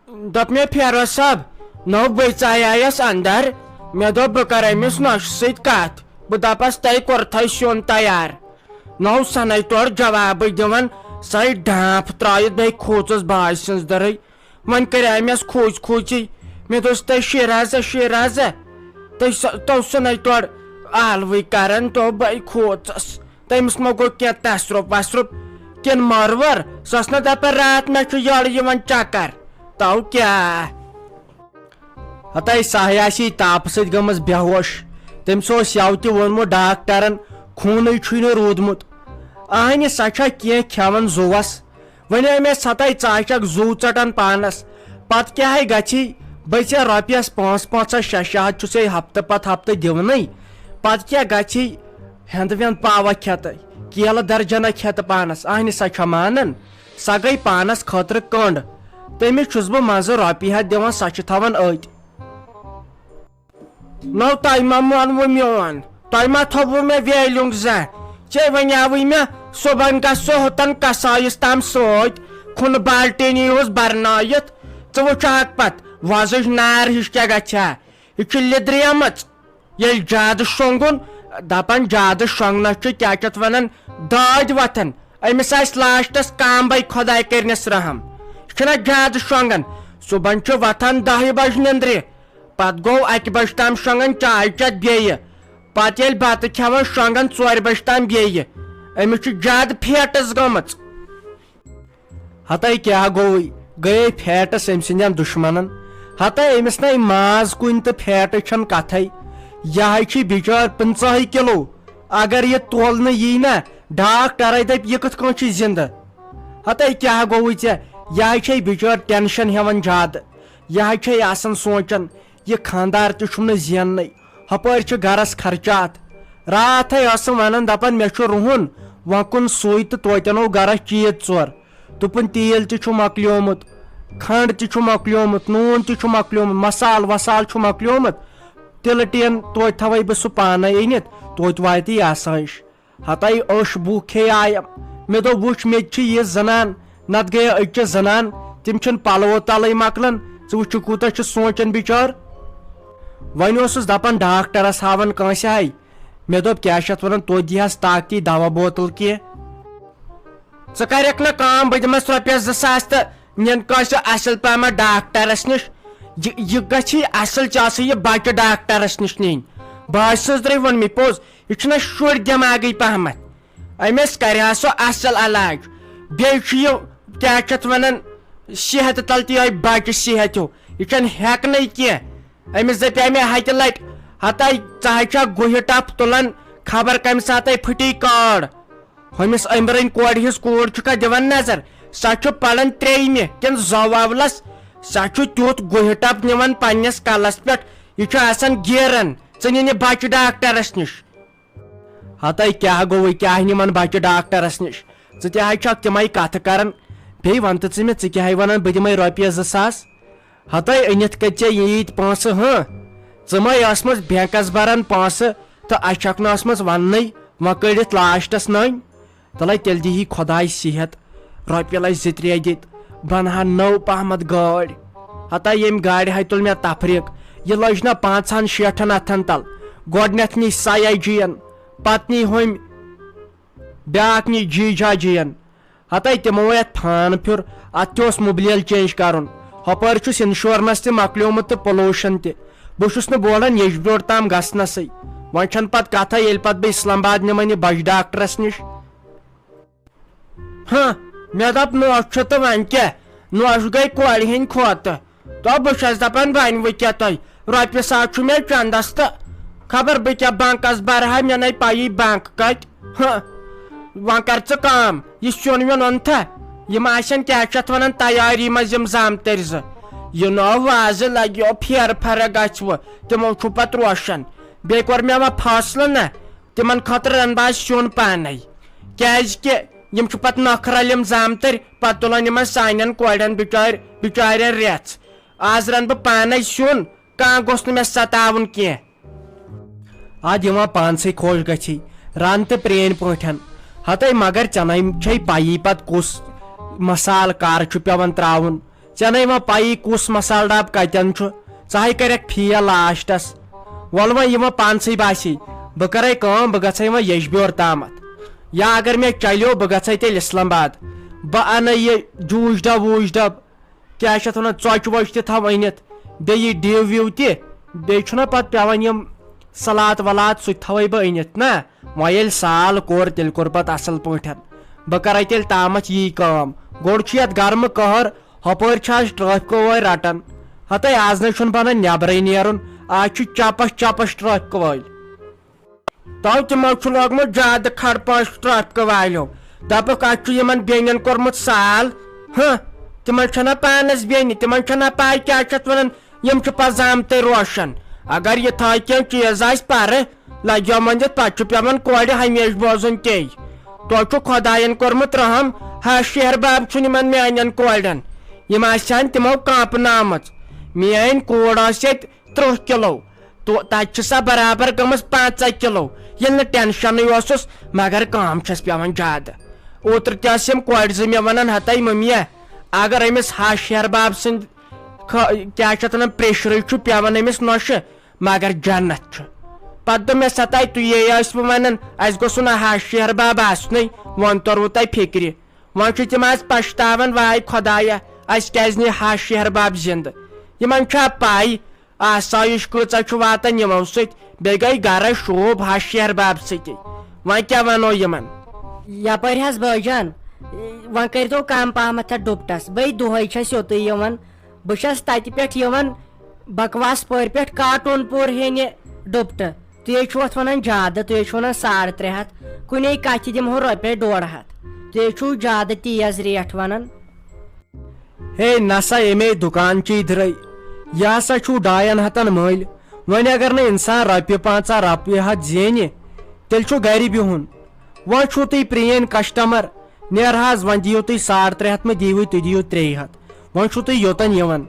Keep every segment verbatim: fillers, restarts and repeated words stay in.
دوٚپ مےٚ، "فیروز صٲب، نو بہٕ ژایایس اندر، مےٚ دوٚپ بہٕ کرٕ أمِس نۄشہِ سۭتۍ کتھ، بہٕ دپس تۄہہِ کوٚرتھے سیُن تیار؟" نو سنے تورٕ جوابٕے دِوان، سۄے ڈانٛپھ ترٲیِتھ بیٚیہِ کھوٗژٕس باجہِ سٕنٛز دٔرٕے۔ وۄنۍ کریٛاے مےٚ کھوٗژ کھوٗژی، مےٚ دوٚپُس، "تۄہہِ شیرازہ، شیرازہ، تۄہہِ س-، تو سنے تورٕ آلوٕے کران، تو بے کھوٗژٕس۔" تٔمِس ما گوٚو کینٛہہ تصرُف وصرُف کِنہٕ مۄروَر؟ سۄ ٲس نہ دَپان، "راتھ مےٚ چھُ یورٕ یِوان چکر۔" تو کیٛاہ؟ ہتاے ساہیا چھِ تاپہٕ سۭتۍ گٔمٕژ بے ہوش۔ تٔمِس اوس یَوٕ تہِ ووٚنمُت ڈاکٹرن، خوٗنٕے چھُے نہٕ روٗدمُت۔ اہنہِ سۄ چھا کینٛہہ کھٮ۪وان زُوَس؟ وۄنۍ آے مےٚ ستاے ژٕ آسکھ زُو ژٹان پانس۔ پتہٕ کیٛاہ ہے گژھی؟ بہٕ ژےٚ رۄپیس پانٛژھ پانٛژھ ہتھ شےٚ شےٚ ہتھ چھُسے ہفتہٕ پتہٕ ہفتہٕ دِونٕے۔ پتہٕ کیٛاہ گژھی؟ ہٮ۪نٛدٕ وٮ۪نٛد پاوا کھٮ۪تہٕ، کیلہٕ درجنہ کھٮ۪تہٕ پانس۔ اہنہِ سۄ چھا مانان؟ سۄ گٔے پانس خٲطرٕ کٔنٛڈ۔ تٔمِس چھُس بہٕ منٛزٕ رۄپیہِ ہتھ دِوان، سۄ چھِ تھاوان أتۍ۔ نو تۄہہِ ما مونوٕ میون؟ تۄہہِ ما تھوٚوٕ مےٚ ویلیُنگ زانٛہہ؟ ژےٚ ونیاوٕے مےٚ صُبحن گژھ ژٕ ہوٚتن کسایِس تام سۭتۍ، کھُنہٕ بالٹیٖنی ہُس برنٲیِتھ۔ ژٕ وٕچھہکھ پتہٕ وۄزٕج نار ہِش کیٛاہ گژھِ ہا۔ یہِ چھِ لیٚدریمٕژ۔ ییٚلہِ زیادٕ شۄنٛگُن، دپان زیادٕ شۄنٛگنس چھُ کیٛاہ چھِ اتھ ونان، دٲدۍ وۄتھان۔ أمِس آسہِ لاسٹس کامبے خۄداے کرنس رحم۔ یہِ چھُنہ زیادٕ شۄنٛگان۔ صُبحن چھُ وۄتھان دَہہِ بجہِ نیٚنٛدرِ۔ پتہٕ گوٚو اَکہِ بجہِ تام شۄنٛگان چاے چٮ۪تھ بیٚیہِ۔ پتہٕ ییٚلہِ بتہٕ کھٮ۪وان شۄنٛگان ژورِ بجہِ تام بیٚیہِ۔ أمِس چھُ زیادٕ فیٹس گٔمٕژ۔ ہتے کیٛاہ گوٚوُے؟ گٔیے فیٹس أمۍ سٕنٛدٮ۪ن دُشمنن۔ ہتے أمِس نے ماز کُنہِ تہٕ فیٹٕچ چھَنہٕ کتھے۔ یہِ ہے چھِ بِچٲر پٕنٛژٕہے کِلوٗ۔ اگر یہِ تولنہٕ یی نا، ڈاکٹرے دپہِ، یہِ کِتھ کٔنۍ چھِ زِندٕ؟ ہتے کیٛاہ گوٚوُے ژےٚ؟ یہِ ہے چھے بِچٲر ٹینشن ہٮ۪وان زیادٕ۔ یہِ ہا چھے آسان سونٛچان، یہِ خانٛدار تہِ چھُم نہٕ زیننٕے، ہۄپٲرۍ چھِ گرس خرچات۔ راتھے ٲسٕم ونان، دپان، مےٚ چھُ رُہُن، وۄنۍ کُن سُے تہٕ توتہِ انو گرس چیٖز ژور۔ دوٚپُن، تیٖل تہِ چھُ مۄکلیومُت، کھنٛڈ تہِ چھُ مۄکلیومُت، نوٗن تہِ چھُ مۄکلیومُت، مسالہٕ وسالہٕ چھُ مۄکلیومُت، تِلہٕ ٹیٖن توتہِ تھاوے بہٕ سُہ پانے أنِتھ، توتہِ واتہِ یہِ آسٲیِش۔ ہتاے اوٚش بُو کھیٚیایم۔ مےٚ دوٚپ، وٕچھ، مےٚ تہِ چھِ یہِ زنان، نتہٕ گٔیے أکِس زنان، تِم چھِنہٕ پلوو تلٕے مۄکلان۔ ژٕ وٕچھ، یہِ کوٗتاہ چھُ سونٛچان بِچار۔ وۄنۍ اوسُس دپان، ڈاکٹرس ہاوان کٲنٛسہِ ہاے۔ مےٚ دوٚپ، کیٛاہ چھِ اتھ ونان، توتہِ دِہس طاقتی دوا بوتل کینٛہہ۔ ژٕ کرکھ نہ کٲم، بہٕ دِمس رۄپیس زٕ ساس تہٕ نِن کٲنٛسہِ اصل پہمتھ ڈاکٹرس نِش۔ یہِ، یہِ گژھی اصل، ژےٚ آسٕے یہِ بچہِ ڈاکٹرس نِش نِنۍ۔ باجہِ سٕنٛز درے ووٚن مےٚ پوٚز، یہِ چھُنہ شُرۍ دٮ۪ماغٕے پہمتھ۔ أمِس کرِ ہا سُہ اصل علاج۔ بیٚیہِ چھُ یہِ، کیٛاہ چھِ اتھ ونان، صحت تل تہِ یِہوٚے بچہِ صحت ہیوٗ۔ یہِ چھَنہٕ ہٮ۪کنٕے کینٛہہ۔ أمِس دپے مےٚ ہتہِ لٹہِ، ہتاے ژٕ ہا چھکھ گُہہِ ٹپھ تُلان، خبر کمہِ ساتہٕ پھٕٹی کٲڈ۔ ہُمِس أمبرٕنۍ کورِ ہٕنٛز کوٗر چھُکھا دِوان نظر؟ سۄ چھُ پران ترٛیٚیمہِ کِنہٕ زوٚوَولس۔ سۄ چھُ تیُتھ گُہہِ ٹپ نِوان پننِس کلس پٮ۪ٹھ، یہِ چھُ آسان گیران۔ ژٕ نِن یہِ بچہِ ڈاکٹرس نِش۔ ہتے کیٛاہ گوٚوُے، کیٛاہ نِمن بچہِ ڈاکٹرس نِش؟ ژٕ تہِ ہاے چھکھ تِمے کتھٕ کران۔ بیٚیہِ ون تہٕ ژٕ مےٚ، ژٕ کیٛاہ ہے ونان، بہٕ دِمے رۄپیس زٕ ساس۔ ہتے أنِتھ کتہِ ژےٚ ییٖتۍ پونٛسہٕ، ہہ؟ ژٕ مے ٲسمٕژ بینکس بران پونٛسہٕ تہٕ اسہِ چھکھ نہٕ ٲسمٕژ وننٕے، وۄنۍ کٔڑِتھ لاسٹس نٔنۍ۔ تلے تیٚلہِ دِیہِ خۄداے صحت، رۄپیہِ لچھ زٕ ترٛےٚ دِتھ بنہٕ ہا نٔو پہمتھ گٲڑۍ۔ ہتا ییٚمہِ گاڑِ ہاے تُل مےٚ تفریٖق، یہِ لٔج نہ پانٛژہن شیٹھن اتھن تل۔ گۄڈٕنیتھ نی سایہ جین، پتہٕ نی ہُمۍ، بیاکھ نی جی جا جین۔ ہتے تِمو اتھ فان پھیُر، اتھ تہِ اوس مُبلیل چینج کرُن۔ ہۄپٲرۍ چھُس انشورنس تہِ مۄکلیومُت تہٕ پولوشن تہِ۔ بہٕ چھُس نہٕ بولان یجبیوٚڑ تام گژھنسٕے۔ وۄنۍ چھنہٕ پتہٕ کتھے، ییٚلہِ پتہٕ بہٕ اسلام آباد نِمن یہِ بچہِ ڈاکٹرس نِش۔ ہاں، مےٚ دوٚپ، نوش چھُ تہٕ وۄنۍ کیٛاہ؟ نوش گٔے کورِ ہٕنٛدۍ کھۄتہٕ۔ تہٕ بہٕ چھَس دَپان، وۄنۍ وۄنۍ کیٛاہ تۄہہِ؟ رۄپیہِ ساس چھُ مےٚ چندس تہٕ خبر بہٕ کیٛاہ بنکس برٕ ہا، مےٚ نے پَیی بنک کَتہِ۔ ہاں، وۄنۍ کر ژٕ کٲم، یہِ سیُن ویُن اوٚنتھا؟ یِم آسن کیٛاہ چھِ اَتھ وَنان تیٲری منٛز یِم زامتٕرۍ زٕ۔ یہِ نوٚو وازٕ لگیو پھیرٕ فرق گژھِ وٕ، تِمو چھُ پتہٕ روشن۔ بیٚیہِ کوٚر مےٚ وۄنۍ فٲصلہٕ نہ، تِمن خٲطرٕ رنہٕ بہٕ آز سیُن پانے، کیازِ کہِ یِم چھِ پتہٕ نکھٕ رلۍ یِم زامتٕرۍ، پتہٕ تُلن یِمن سانٮ۪ن کورٮ۪ن بچارِ-، بچارٮ۪ن ریژھ۔ آز رنہٕ بہٕ پانے سیُن، کانٛہہ گوٚژھ نہٕ مےٚ ستاوُن کینٛہہ۔ ادٕ یِوان پانسٕے خۄش گژھی، رن تہٕ پرٛٲنۍ پٲٹھۍ۔ ہتے مگر ژےٚ نے چھے پَیی پتہٕ کُس مسالہٕ کر چھُ پٮ۪وان ترٛاوُن۔ ژےٚ نے وۄنۍ پَیی کُس مسالہٕ ڈَبہٕ کَتٮ۪ن چھُ، ژٕ ہَے کَرٮ۪کھ فیل لاسٹَس۔ وَلہٕ وۄنۍ یہِ وۄنۍ پانسٕے باسی، بہٕ کَرَے کٲم، بہٕ گژھَے وۄنۍ یَجبیور تامَتھ۔ یا اگر مےٚ چلیو، بہٕ گژھَے تیٚلہِ اسلام آباد، بہٕ اَنَے یہِ جوٗش ڈَبہٕ ووٗش ڈَبہٕ، کیٛاہ چھِ اَتھ وَنان، ژۄچہِ وۄچہِ تہِ تھاو أنِتھ، بیٚیہِ یہِ ڈِو وِو تہِ۔ بیٚیہِ چھُنہ پَتہٕ پٮ۪وان یِم سلاد ولاد، سُہ تہِ تھاوَے بہٕ أنِتھ نا۔ وۄنۍ ییٚلہِ سال کوٚر، تیٚلہِ کوٚر پَتہٕ اَصٕل پٲٹھۍ۔ بہٕ کَرَے تیٚلہِ تامَتھ یی کٲم۔ گۄڈٕ چھُ یَتھ گرمہٕ قہر، ہُپٲرۍ چھِ آز ٹریفکہٕ وٲلۍ رَٹان۔ ہَتَے آز نَے چھُنہٕ بَنان نٮ۪برَے نیرُن، آز چھُ چَپَس چَپَس ٹریفکہٕ وٲلۍ۔ تو تِمو چھُ لوگمُت زیادٕ کھڑپٲش ٹریفکہٕ والیو۔ دَپُکھ، اَتھ چھُ یِمَن بیٚنٮ۪ن کوٚرمُت سال۔ ہہ، تِمَن چھَنہ پانَس بیٚنہِ، تِمَن چھَنہ پَے کیٛاہ چھِ اَتھ وَنان۔ یِم چھِ پَتہٕ زامتٕرۍ روشَن۔ اگر یِتھَے کینٛہہ چیٖز آسہِ پَرٕ، لَگیو وۄنۍ دِتھ، پَتہٕ چھُ پٮ۪وان کورِ ہمیشہِ بوزُن تے۔ تۄہہِ چھُ خۄدایَن کوٚرمُت رحم، ہا شہر باب چھُنہٕ یِمَن میٛانٮ۪ن کورٮ۪ن۔ یِم آسہِ ہَن تِمو کانٛپنٲومٕژ۔ میٛٲنۍ کوٗر ٲس ییٚتہِ تٕرٛہ کِلوٗ، تو تَتہِ چھِ سۄ برابر گٔمٕژ پنٛژاہ کِلوٗ۔ ییٚلہِ نہٕ ٹٮ۪نشَنٕے اوسُس، مگر کٲم چھَس پٮ۪وان زیادٕ۔ اوترٕ تہِ ٲس یِم کورِ زٕ مےٚ وَنان، ہَتَے مٔمیہ، اگر أمِس ہا شہر باب سٕنٛدۍ خٲ-، کیٛاہ چھِ اَتھ وَنان، پریشرٕے چھُ پٮ۪وان أمِس نۄشہِ، مگر جنت چھُ۔ پتہٕ دوٚپ مےٚ، سا تۄہہِ تُہی ٲسوٕ ونان، اسہِ گوٚژھ نہٕ ہا شہر باب آسنُے، وۄنۍ توٚروٕ تۄہہِ فکرِ۔ وۄنۍ چھِ تِم آز پشتاوان، واے خۄدایا، اسہِ کیازِ نہٕ ہا شہر باب زندٕ؟ یِمن چھا پاے آسایش کۭژاہ چھُ واتان یِمو سۭتۍ؟ بیٚیہِ گٔے گرس شوٗب ہا شہر باب سۭتی۔ وۄنۍ کیٛاہ ونو یِمن؟ یپٲرۍ حظ بٲجان، وۄنۍ کٔرۍتو کم پہمتھ اتھ ڈُپٹس، بے دۄہے چھس یوٚتُے یِوان۔ بہٕ چھَس تَتہِ پٮ۪ٹھ یِوان بکواس پورِ پٮ۪ٹھ کاٹون پوٗر ہیٚنہِ ڈُپٹہٕ۔ تُہۍ ہے چھِو اَتھ وَنان زیادٕ، تُہۍ ہے چھِو وَنان ساڑ ترٛےٚ ہَتھ، کُنے کَتھِ دِمہو رۄپیَس ڈۄڈ ہَتھ۔ تُہۍ ہے چھِو زیادٕ تیز ریٹ وَنان۔ ہے نسا، ییٚمے دُکانچی درٛے، یہِ ہسا چھُو ڈاین ہَتَن مٔلۍ۔ وۄنۍ اگر نہٕ اِنسان رۄپیہِ پانٛژاہ رۄپیہِ ہَتھ زینہِ، تیٚلہِ چھُ گرِ بِہُن۔ وۄنۍ چھُو تُہۍ پرٛٲنۍ کسٹمر، نیر حظ، وۄنۍ دِیِو تُہۍ ساڑ ترٛےٚ ہَتھ مہ دِیِوٕے، تُہۍ دِیِو ترٛے ہَتھ۔ وۄنۍ چھُو تُہۍ یوٚتَن یِوان۔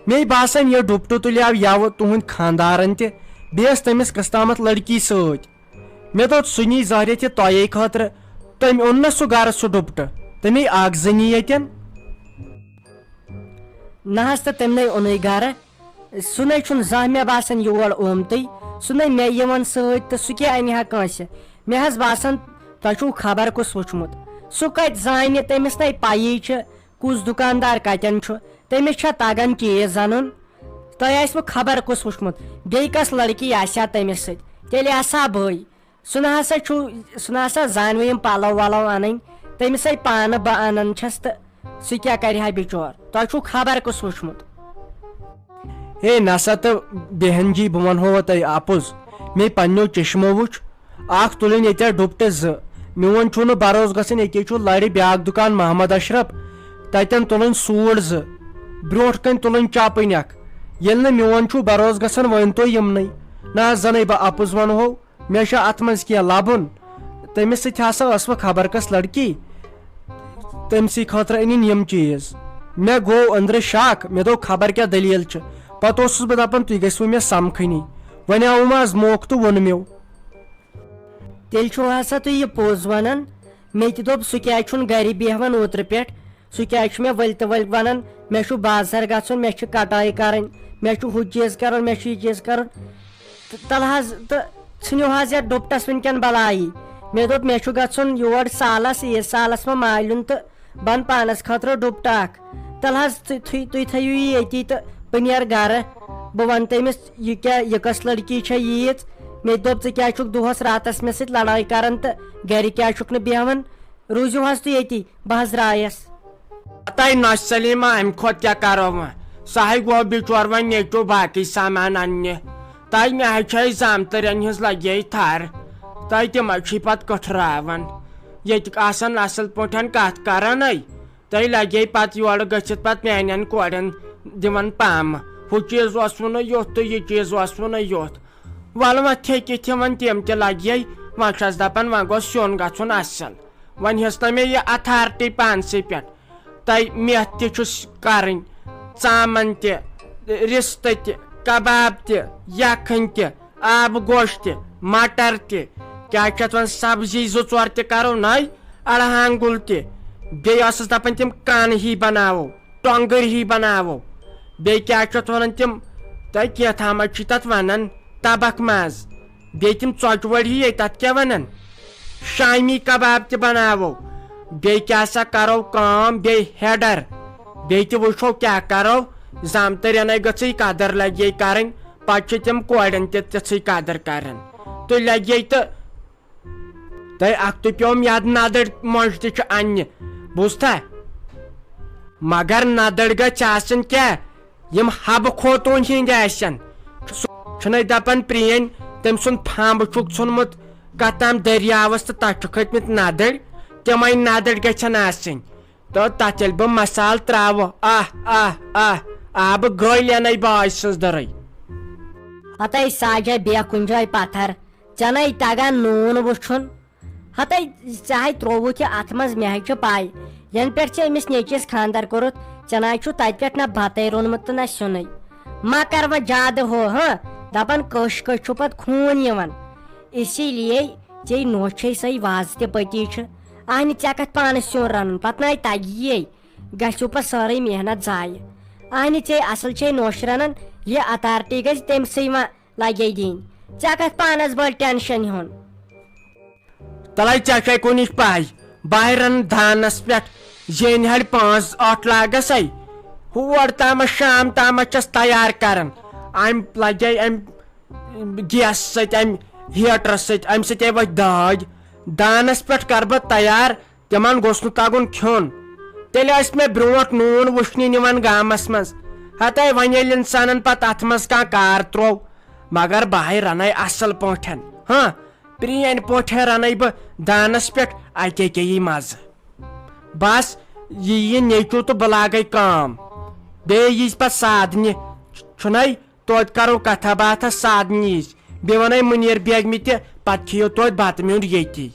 مے باسان، یہِ ڈُپٹہٕ تُلیو یَوٕ تُہُنٛدۍ خانٛدارَن تہِ، بیٚیہِ ٲس تٔمِس کٔژتامَتھ لٔڑکی سۭتۍ۔ مےٚ دوٚپ، سُہ نی ظٲہرِتھ یہِ تۄہے خٲطرٕ۔ تٔمۍ اوٚن نہ سُہ گَرٕ، سُہ ڈُپٹہٕ؟ تٔمۍ اَکھ زٕ نی ییٚتٮ۪ن۔ نہ حظ، تہٕ تٔمۍ نے اوٚنُے گَرٕ۔ سُہ نے چھُنہٕ زانٛہہ مےٚ باسان یور آمتُے، سُہ نے مےٚ یِوان سۭتۍ، تہٕ سُہ کیٛاہ اَنہِ ہا کٲنٛسہِ؟ مےٚ حظ باسان، تۄہہِ چھُو خبر کُس وُچھمُت۔ سُہ کَتہِ زانہِ؟ تٔمِس نے پَیی چھِ، کُس دُکاندار کَتٮ۪ن چھُ۔ تٔمِس چھا تَگان چیٖز اَنُن؟ تۄہہِ آسِوٕ خبر کُس وُچھمُت، بیٚیہِ کۄس لٔڑکی آسہِ ہا تٔمِس سۭتۍ؟ تیٚلہِ آسہٕ ہا بٕے۔ سُہ نہ ہسا چھُ، سُہ نہ ہسا زانوٕ یِم پلو ولو انٕنۍ۔ تٔمِس ہے پانہٕ بہٕ انان چھَس تہٕ سُہ کیٛاہ کرِ ہا بِچور؟ تۄہہِ چھُو خبر کُس وُچھمُت۔ ہے نسا تہٕ بیہن جی، بہٕ ونہو تۄہہِ اپُز۔ مےٚ پننیو چشمو وُچھ، اکھ تُلٕنۍ ییٚتہِ ڈُپٹہٕ زٕ۔ میون چھُنہٕ بروسہٕ گژھان، ییٚکیٛاہ چھُ لرِ بیاکھ دُکان محمد اشرف، تتٮ۪ن تُلٕنۍ سوٗٹ زٕ، برونٛٹھ کنہِ تُلٕنۍ چپٕنۍ اکھ۔ ییٚلہِ نہٕ میون چھُو بروسہٕ گژھان، ؤنۍ تو یِمنٕے۔ نہ حظ، زنے بہٕ اپُز ونہو۔ مےٚ چھُ اتھ منٛز کینٛہہ لبُن۔ تٔمِس سۭتۍ ہسا ٲس وۄنۍ خبر کۄس لڑکی، تٔمۍ سٕے خٲطرٕ أنِن یِم چیٖز۔ مےٚ گوٚو أنٛدرٕ شک، مےٚ دوٚپ، خبر کیٛاہ دٔلیٖل چھِ۔ پتہٕ اوسُس بہٕ دپان، تُہۍ گٔژھوٕ مےٚ سمکھٕنی۔ وۄنۍ آوُم از موقعہٕ تہٕ ووٚن مےٚ۔ تیٚلہِ چھُو ہسا تُہۍ یہِ پوٚز ونان۔ مےٚ تہِ دوٚپ، سُہ کیٛازِ چھُنہٕ گرِ بیہوان اوترٕ پٮ۪ٹھ؟ سُہ کیٛازِ چھُ مےٚ ؤلۍ تہٕ ؤلۍ ونان، مےٚ چھُ بازر گژھُن، مےٚ چھِ کٹٲے کرٕنۍ، مےٚ چھُ ہُہ چیٖز کرُن، مےٚ چھُ یہِ چیٖز کرُن؟ تہٕ تَلہٕ حظ، تہٕ ژھٕنِو حظ یَتھ ڈُپٹَس وٕنکٮ۪ن بَلایی۔ مےٚ دوٚپ، مےٚ چھُ گژھُن یور سالَس، عیٖد سالَس منٛز مالیُن تہٕ بَن پانَس خٲطرٕ ڈُپٹہٕ اَکھ۔ تَلہٕ حظ، تُہۍ، تُہۍ، تُہۍ تھٲیِو یہِ ییٚتی تہٕ بہٕ نیرٕ گَرٕ۔ بہٕ وَنہٕ تٔمِس، یہِ کیٛاہ، یہِ کۄس لٔڑکی چھےٚ ییٖژ؟ مےٚ دوٚپ، ژٕ کیٛازِ چھُکھ دۄہَس راتَس مےٚ سۭتۍ لڑٲے کَران تہٕ گَرِ کیٛازِ چھُکھ نہٕ بیٚہوان؟ روٗزِو حظ تُہۍ ییٚتی، بہٕ حظ درٛایَس۔ تۄہہِ نۄشہِ سلیمہ، امہِ کھۄتہٕ کیٛاہ کرو وۄنۍ؟ سُہ ہے گوٚو بِچور وۄنۍ نیٚچو باقٕے سامان اننہِ۔ تۄہہِ مےٚ ہے چھے زامتٕرٮ۪ن ہٕنٛز لگے تھر۔ تۄہہِ تِمے چھُے پتہٕ کٹھراوان۔ ییٚتہِ آسان اصل پٲٹھۍ کتھ کران ہے۔ تۄہہِ لگے پتہٕ یورٕ گٔژھِتھ پتہٕ میانٮ۪ن کورٮ۪ن دِوان پامہٕ۔ ہُہ چیٖز اوسوٕ نہٕ یُتھ تہٕ یہِ چیٖز اوسوٕ نہٕ یُتھ۔ ولہٕ وۄنۍ تھیٚکِتھ یِوان تِم تہِ لگے۔ وۄنۍ چھس دپان وۄنۍ گوٚژھ سیُن گژھُن اصل۔ وۄنۍ ہیٚژ نہ مےٚ یہِ اتھارٹی پانسٕے پٮ۪ٹھ۔ تۄہہِ میتھ تہِ چھُس کرٕنۍ، ژامن تہِ، رستہٕ تہِ، کباب تہِ، یکھٕنۍ تہِ، آبہٕ گوش تہِ، مٹر تہِ، کیٛاہ چھِ اتھ ونان، سبزی زٕ ژور تہِ کرو نٔے، اڑہانگُل تہِ۔ بیٚیہِ ٲسٕس دپان تِم کانہٕ ہی بناوو۔ ٹۄنٛگٕرۍ ہی بناوو۔ بیٚیہِ کیٛاہ چھِ اَتھ وَنان تِم؟ تۄہہِ کینٛہہ تامَتھ چھِ تَتھ وَنان تَبَکھ ماز۔ بیٚیہِ تِم ژۄچہِ وَڑِ ہی، تَتھ کیٛاہ وَنان؟ شامی کباب تہِ بناوو۔ بیٚیہِ کیٛاہ سا کَرو کٲم، بیٚیہِ ہیڈر۔ بیٚیہِ تہِ وٕچھو کیٛاہ کَرو۔ زامتٕرٮ۪نَے گٔژھٕے قدر لَگے کَرٕنۍ، پَتہٕ چھِ تِم کورٮ۪ن تہِ تِژھٕے قدر کَران۔ تُہۍ لَگے تہٕ تۄہہِ اَکھتُے پیوم یاد، ندٕر مۄنٛجہِ تہِ چھِ اَننہِ، بوٗزتھا؟ مگر ندٕر گژھِ آسٕنۍ کیٛاہ؟ یِم حبہٕ خوتوٗن ہِنٛدۍ آسن۔ سُہ چھُنَے دَپان پرٛینۍ، تٔمۍ سُنٛد پھمب چھُکھ ژھُنمُت کتھ تام دٔریاوس تہٕ تَتھ چھُ کھٔتمٕتۍ ندٕر، تِمَے ندٕر گژھن آسٕنۍ۔ تہٕ تَتھ ییٚلہِ بہٕ مسالہٕ ترٛاوٕ، آہ، آہ، آہ، آبہٕ گٔلۍ اَنَے باج سٕنٛز دٔرٕے۔ ہتے ساجہ بیٚیہِ کُنہِ جایہِ پتھر، ژےٚ نے تگان نوٗن وٕچھُن۔ ہتے ژےٚ ہے ترووُتھ یہِ اتھ منٛز، مےٚ ہے چھِ پاے، ینہٕ پٮ۪ٹھ ژےٚ أمِس نیٚچوِس خانٛدر کوٚرُتھ، ژےٚ نہ چھُ تتہِ پٮ۪ٹھ نہ بتَے روٚنمُت تہٕ نہ سیُنٕے۔ مہ کر وۄنۍ زیادٕ ہُہ ہاں، دپان کٔش کٔش چھُ پتہٕ خوٗن یِوان۔ اسی لیے ژےٚ نوشہِ چھے سۄے وازٕ تہِ پٔتی چھِ۔ اہنہِ ژےٚ کتھ پانس سیُن رنُن، پتہٕ نہ تگی یے، گژھیو پتہٕ سٲرٕے محنت ضایع۔ اہنہِ ژےٚ اصل چھے نوشہِ رنان، یہِ اتھارٹی گژھِ تٔمۍ سٕے وۄنۍ لگے دِنۍ۔ ژےٚ کتھ پانس بٔڑ ٹینشن ہیوٚن؟ تلے ژےٚ چھے کُنِچ پاے، بہٕ ہے رنہٕ دانس پٮ۪ٹھ، زینہِ ہڑِ پانٛژھ ٲٹھ لاگس ہے۔ ہور تامتھ شام تامتھ چھس تیار کران۔ امہِ لگے امہِ گیس سۭتۍ، امہِ ہیٹر سۭتۍ، امہِ سۭتۍ ہے وۄتھِ داج۔ دانس پٮ۪ٹھ کر بہٕ تیار، تِمن گوٚژھ نہٕ تگُن کھیوٚن۔ تیٚلہِ ٲسۍ مےٚ برونٛٹھ نوٗن وٕچھنہِ نِوان گامس منٛز۔ ہتے وۄنۍ ییٚلہِ انسانن پتہٕ اتھ منٛز کانٛہہ کار تروو، مگر بہٕ ہے رنے اصل پٲٹھۍ۔ ہاں، پرٛینۍ پٲٹھۍ رنے بہٕ دانس پٮ۪ٹھ، اتے کیٛاہ یی مزٕ۔ بس، یہِ یہِ نیٚچو تہٕ بہٕ لاگے کٲم۔ بیٚیہِ یِیہِ پتہٕ سادنہِ، چھُنَے؟ توتہِ کرو کتھا باتھا سادنہِ یِژ۔ بیٚیہِ ونے مُنیر بیگمہِ تہِ، پتہٕ کھیٚیِو توتہِ بتہٕ میوٚنٛڈ ییٚتی۔